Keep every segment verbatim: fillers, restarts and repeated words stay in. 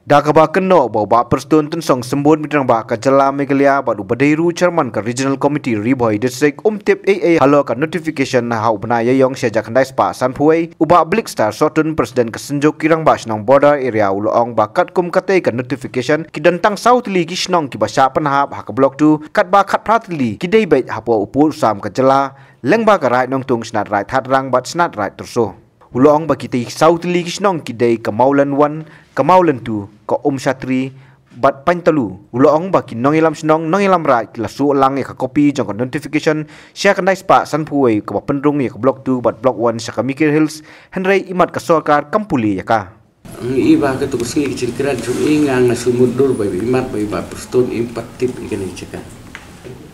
Da kaba kynnoh ba u Bah Prestone Tynsong Symbud Rangbah ka jylla Meghalaya bad uba dei ruh chairman ka Regional Committee Ri Bhoi District um tip ei ei halor ka notification ha u bnai Ïaïong shi hajar khyndai spah sanphew wei, u Bah Blixter Sohtun President ka Synjuk ki Rangbah Shnong Border Area u la ong ba katkum katei ka notification ki don tang saw tylli ki shnong kiba shah pynhap ha ka Block two katba khatphra tylli ki dei beit hapoh u pud u sam ka jylla lyngba ka Raid Nongtung, Shnat Raid Thadrang bad Shnat Raid Tyrso. U la ong ba kitei saw tylli ki shnong ki dei ka Mawlyn one, ka Mawlyn two, ka Umshatri bad Paintalu. U la ong ba ki nongïalam shnong, nongïalam raid ki la shu lang ïa ka kopi jong ka notification shi hajar khyndai spah sanphew wei kaba pynrung ïa ka Block two bad Block one sha ka Mikir Hills, hynrei imat ka sorkar kam pule ïa ka. Ngi i ba ka tu ka sngi ka jingkren jong i nga nga shu mutdur ba imat ba i Bah Prestone im pat tip ïa kane ka jaka.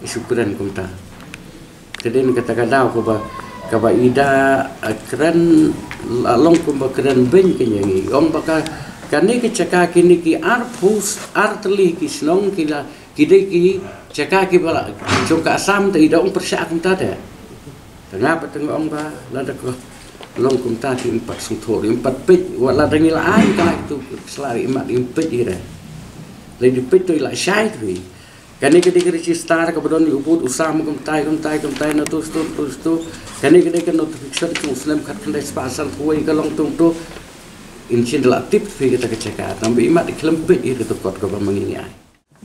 I shu kren kumta. Ka dei na kata ka daw kaba, kaba i da, eh, kren, la long kumba kren beiñ ka ïa ngi. Ong ba ka, kane ka jaka kine ki arphew ar tylli ki shnong ki la, ki dei ki jaka kiba la jong ka Assam te i da ong pyrshah kumta te. Te nga pat te nga ong ba lada ka long kumta te im pat sngewthuh, im pat peit, wat lada ngi la ai ka la tu sla imat im peit i re. Lei di peit to i la shai tu i. Kane ka dei ka register kaba don ïa u pud u sam kumtai, kumtai, kumtai na tu stu, tu stu. Kane ka dei ka notification jong u snem khat khyndai spah sanphew wei ka long tung tu. In shin da la tip phi kata ka jaka. Tang ba imat i khlem peit i ka tu kot kaba ma ngi ngi ai.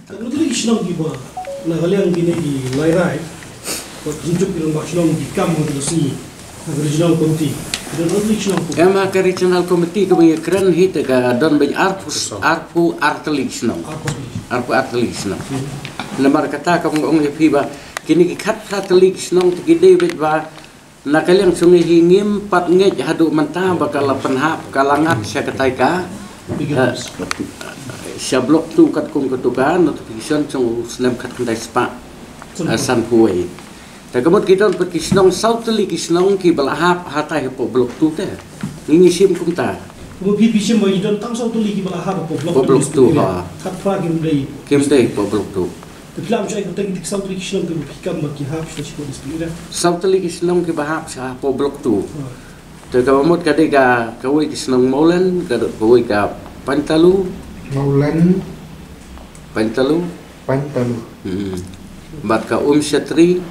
Ka nutri ki shnong kiba na ka liang kine ki lai rai. Ka jinjuk ki rangbah shnong ki kam ha ka sngi. Ha ka regional committee. Ka don arphew shnong ko. Em, ha ka regional committee kaba ngi kren hi te ka don beiñ arphew, arphew ar tylli shnong. Arphew ar tylli. Arphew ar tylli shnong. Hmm. Namar kata kaba nga ong ïa phi ba kine ki khatphra tylli ki shnong te ki dei beit ba na ka liang jong ngi hi ngim pat ngeit haduh mynta ba ka la pynhap ka la ngat sha katai ka, eh, sha Block two katkum katu ka notification jong u snem khat khyndai spah, eh, sanphew wei. Te ka mut ki don pat ki shnong saw tylli ki shnong kiba la hap hatai hapoh Block two te. Ngi ngi shim kumta. Kumba phi phi shim ba ki don tang saw tylli kiba la hap hapoh Block two. Hapoh Block two, ha. Khatphra kim dei. Kim dei hapoh Block two. Te phi la ym shai kyrteng ki saw tylli ki shnong kiba phi kam ba ki hap sha shi ko district area. Saw tylli ki shnong kiba hap sha hapoh Block two. Ha. Te kaba mut ka dei ka, kawei ka shnong Mawlyn, ka, kawei ka Paintalu. Mawlyn. Paintalu. Paintalu. Hmm. Bad ka Umshatri.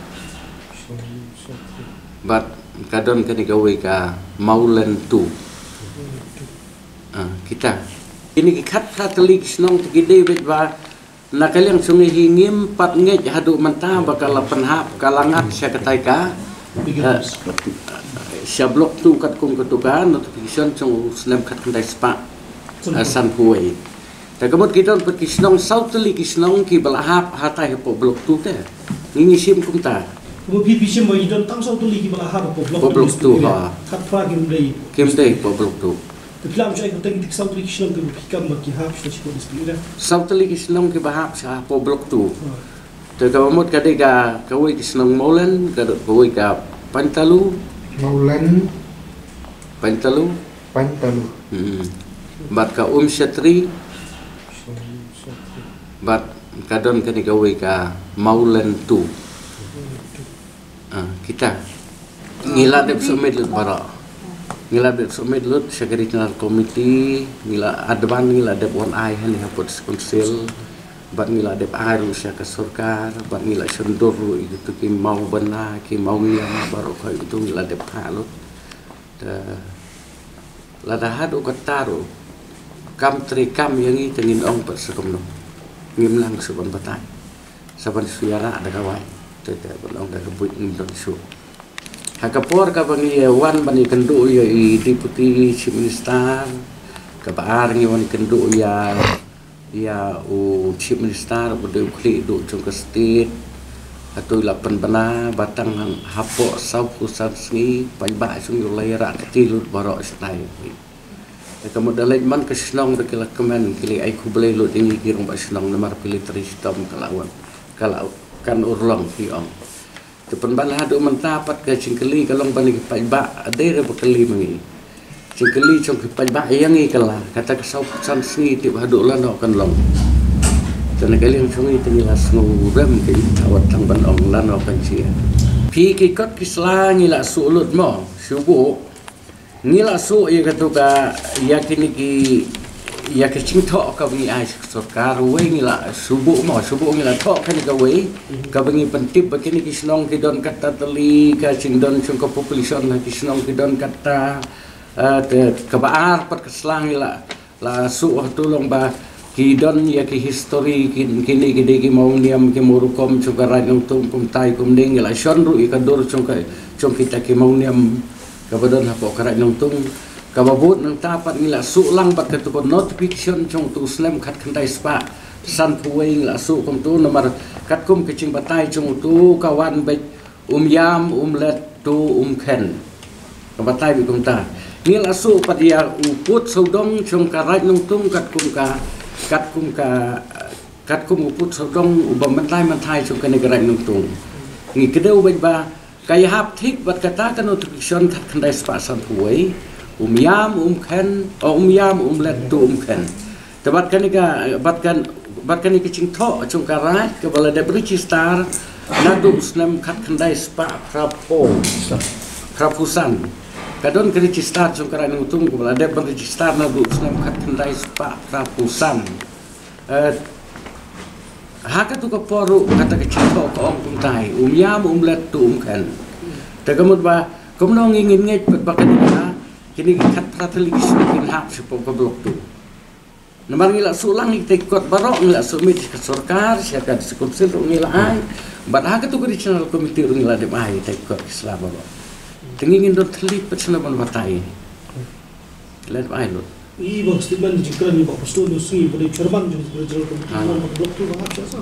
Bad ka don kane kawei ka Mawlyn two. Ah, kita. Kine ki khatphra tylli ki shnong te ki dei beit ba na ka liang jong ngi hi ngim pat ngeit haduh mynta ba ka la pynhap ka la ngat sha katai ka, eh, sha Block two katkum katu ka notification jong u snem khat khyndai spah, eh, sanphew wei. Te ka mut ki don pat ki shnong saw tylli ki shnong kiba la hap hatai hapoh Block two te. Ngi ngi shim kumta. Kumba phi phi shim ba ki don tang saw tylli kiba la hap hapoh Block two. Hapoh Block two, ha. Khatphra kim dei. Kim dei hapoh Block two. Te phi la ym shai kyrteng ki saw tylli ki shnong kiba phi kam ba ki hap sha shi ko district area. Saw tylli ki shnong kiba hap sha hapoh Block two. Ha. Te kaba mut ka dei ka, kawei ka shnong Mawlyn, ka, kawei ka Paintalu. Mawlyn. Paintalu. Paintalu. Hmm. Bad ka Umshatri. Bad ka don kane kawei ka Mawlyn two. Ah, kita. Ngi la dep submit lut baroh. Ngi la dep submit lut sha ka regional committee, ngi la advance ngi la dep wan ai hangne ha District Council, bad ngi la dep ai ruh sha ka sorkar, bad ngi la shon dur ruh ïa kito ki maw bynta, ki maw ngiam, baroh kawei kito ngi la dep phah lut. Te lada haduh katta ruh kam trei kam ïa ngi te ngin ong pat sa kumno. Ngim nang shuh ban batai. Sa ban shu ïarap da ka wai. Te te ban ong da ka buit ngim don shuh. Ha ka por kaba ngi ïa wan ban ïakynduh ïa i Deputy Chief Minister, kaba ar ngi wan ïakynduh ïa ïa u Chief Minister, u dei u khlieh duh jong ka state. Hato i la pynbna ba tang hapoh sawphew san sngi paidbah jong ngi u la ïarap kti lut baroh shatai. Te ka mut da leit man ka shnong da ki la kmen, ki la ai khublei lut ïa ngi ki rangbah shnong namar phi la trei shitom, ka la wan, ka la kan urlong, phi ong. Te pynban haduh mynta pat ka jingkylli ka long ban ki paidbah, dei re ba kylli ma ngi. Jingkylli jong ki paidbah ïa ngi ka la, kata ka sawphew san sngi tip haduh lano kan long. Te na ka liang jong ngi te ngi la sngew rem ka ïa ka wat tang ban ong lano kan jia. Phi ki kot ki sla ngi la shu lut mo, shu buh. Ngi la shu ïa katu ka, ïa kine ki, Ïa ka jingthoh kaba ngi ai sha ka sorkar, wei ngi la shu buh mo, shu buh ngi la thoh kane kawei, kaba ngi pyntip ba kine ki shnong ki don katto tylli ka jingdon jong ka population, ha ki shnong ki don katta, eh, te kaba ar pat ka sla ngi la, la shu hato long ba ki don ïa ki history, ki, kine ki dei ki mawniam, ki mawrukom jong ka Raid Nongtung, kumtai kumne ngi la shon ruh ïa ka dur jong ka, jong kita ki mawniam kaba don hapoh ka Raid Nongtung. Kaba bud nangta pat ngi la shu lang bad katu ka notification jong utu u snem khatkhyndai spah sanphew wei ngi la shu kumtu namar katkum ka jingbatai jong utu ka wan beit um ïam, um let, to um khen. Ka batai beit kumta. Ngi la shu pat ïa u pud sawdong jong ka Raid Nongtung katkum ka, katkum ka, katkum u pud sawdong uba myntai myntai jong kane ka Raid Nongtung. Ngi kdew beit ba ka ïahap thik bad kata ka notification khatkhyndai spah sanphew wei, um ïam, um khen, o um ïam, um let, to um khen. Te bad kane ka, bad kan, bad kane ka jingthoh jong ka Raid kaba la dep register naduh u snem khatkhyndai spah phraphew, phraphew san. Ka don ka register jong ka Raid Nongtung kaba la dep register naduh u snem khatkhyndai spah phraphew san. Eh, ha katu ka por ruh kata ka jingthoh ka ong kumtai, um ïam, um let, to um khen. Te ka mut ba kumno ngi ngin ngeit pat ba kane ka, kine ki khatphra tylli ki shnong kin hap shapoh ka block tu. Namar ngi la shu lang ïa kita ki kot baroh, ngi la shu mih sha ka sorkar, sha ka District Council ruh ngi la ai. Bad ha katu ka Regional Committee ruh ngi la dep ai ïa kita ki kot ki sla baroh. Te ngi ngin don thylliej pat shano ban batai. La dep ai lut. I ba statement jingkren i Bah Prestone Synghi ba dei chairman jong ka Regional Committee, ah, man ba ka block tu ba hap sha sa.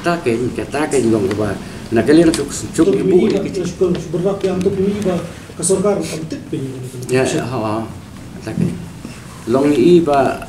Ta kein, kata kein long kaba na ka liang suk suk. To i phi bu i ba ki shu, shu berlak ïa to phi ba ka sorkar kam tip phi. Ïa, ïa, ha, ha. Ta kein. Long i ba